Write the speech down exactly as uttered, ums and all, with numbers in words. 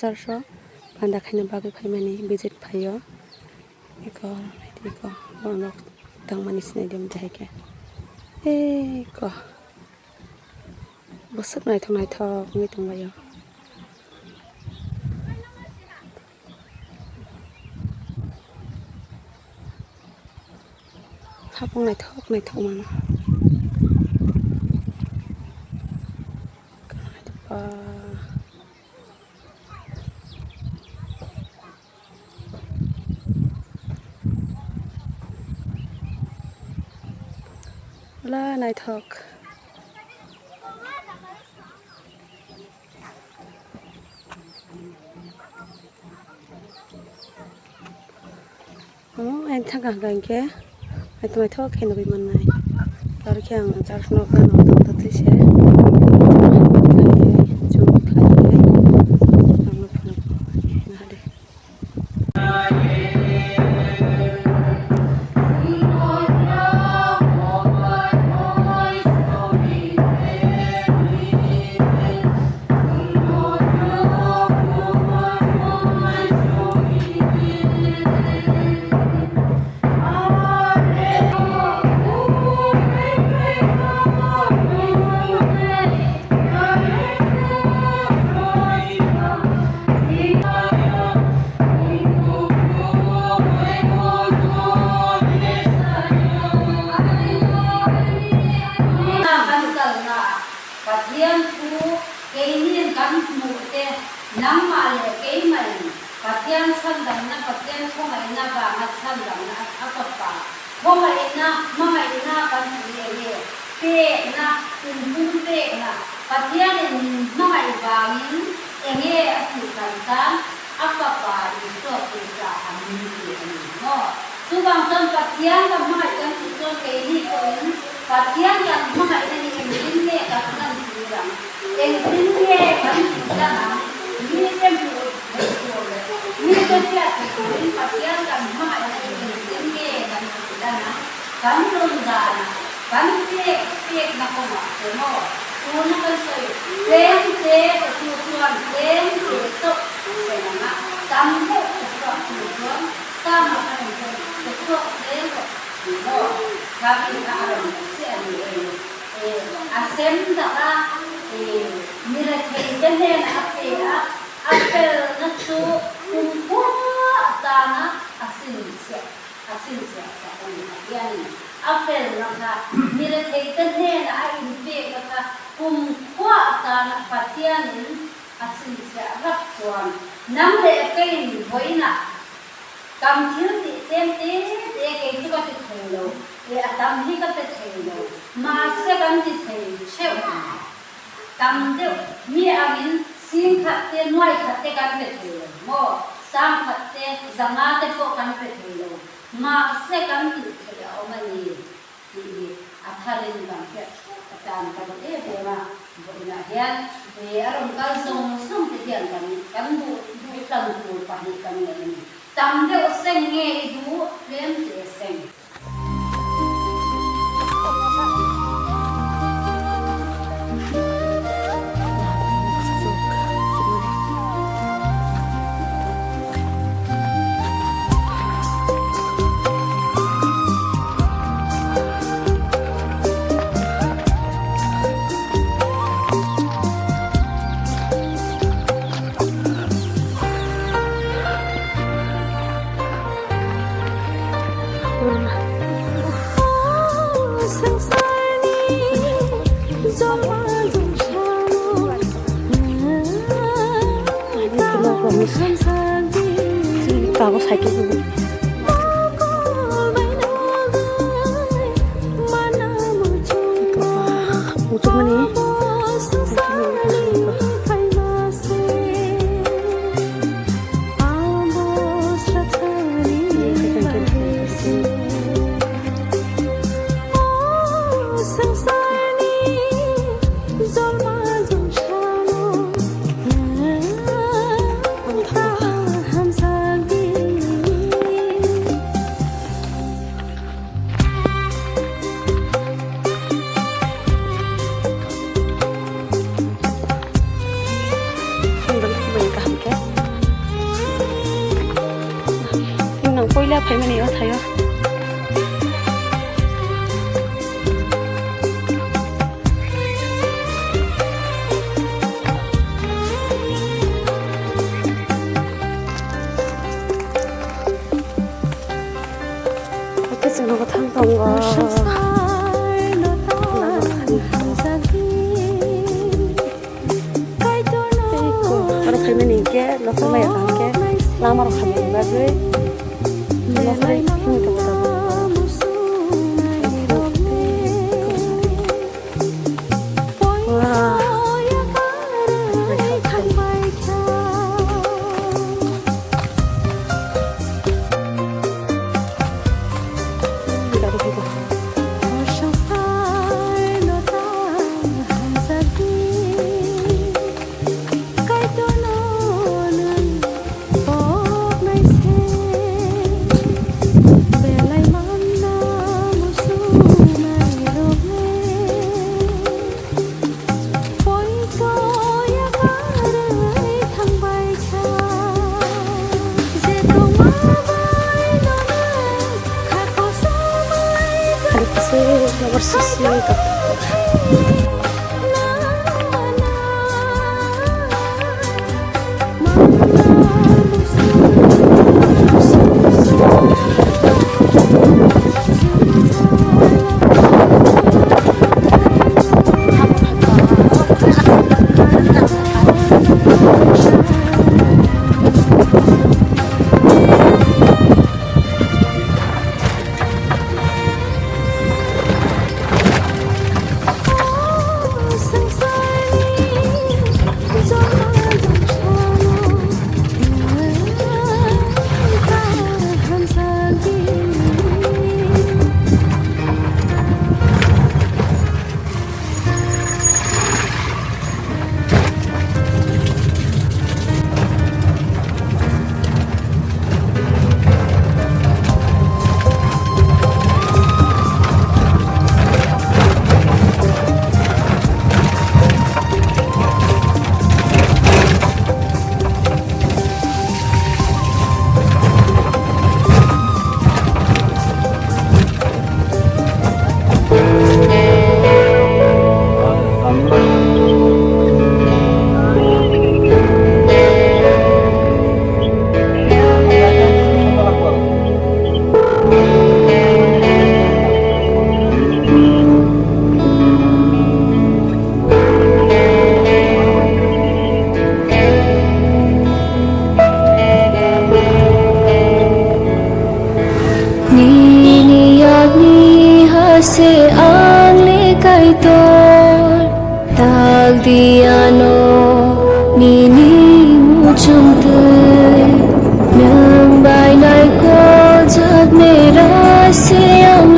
Sar so, panda khaina bagi phai mani, visit phai yo. Iko, iko, bornok tang mani sinai dem jai ke. Iko. Bosuk nai thok, nai thok, ngi tung ba yo. Hapong nai thok, nai thok mana. Ka nai thok pa. La nai thok. Oh, en thang ka gang ke. Ai tu mai thok khen bi man nai. Kar khyang char nok ka nok thok thok ti se. Chu khai ye. Ang nok phone ko. Na de. Kan kalna, Pathian thu keinin kan hmu te, nangmah le keimah in Pathian sandamna, Pathian thawngaina vanga sandamna a, a fapa. Thawngaina, hmangaina kan ti enge? Pekna, inhmun pekna, Pathianin min hmangai vangin enge a ti kan tan, a fapa Isua Krista a min ti a ni maw. Chuvang chuan Pathian kan hmangai kan tih chuan keini pawhin Pathian kan hmangaina hi engtin nge kan han ti ang? Engtin nge kan ti dan ang? Mite hmuh theih tur leh mite hriat theih turin Pathian kan hmangaina hi engtin nge kan ti dan ang? Kan nun dan, kan pek, pekna kawngah te maw? Tuna kan sawi, tlem te ka tu chuan tlem te chauh a seng ang a, tam deuh ka chhuak tu chuan, Sama kan en chuan ka chhuak zel rawh ti maw? Kha min a, a rawn ti chiah a ni e. E, a sem tak a, e, mi rethei te hnena a pe a, a felna chu kumkhuaa atana a sin chiah. A chhinchhiah sak a ni. Pathianin a felna kha, mi rethei te hnena a inpekna kha, kumkhuaa atana Pathianin a chhinchhiah rak chuan, nang leh keiin vawiinah kan thil tih tlem te te, kei chu ka ti thei lo, e, a tam hi ka ti thei lo, mahse kan ti thei ṭheuh. Tam deuh, mi angin sing khat te, nuai khat te kan pe thei lo maw? Sang khat te, zanga te pawh kan pe thei lo. Mahse kan tih theih a awm a ni tih hi a tharin kan hriat a tan ka duh em em a. Vawiinah hian, e, a rawn kal zawng zawng te hian kan, kan duh, duh tlan tur pahnih kan nei a ni. Tam deuh seng nge i duh? Tlem te seng. Ila phai mani o thayo. Ate chun ka thang tong ka. Aro khai mani ke, lo khai mai ang ke, lamar khai mani ba zui. Lo khai mani ke. Wow. Nini agni hase ang le kaitor, tak di ano, nini mu chung tui, nang bai nai ko jat mera se ang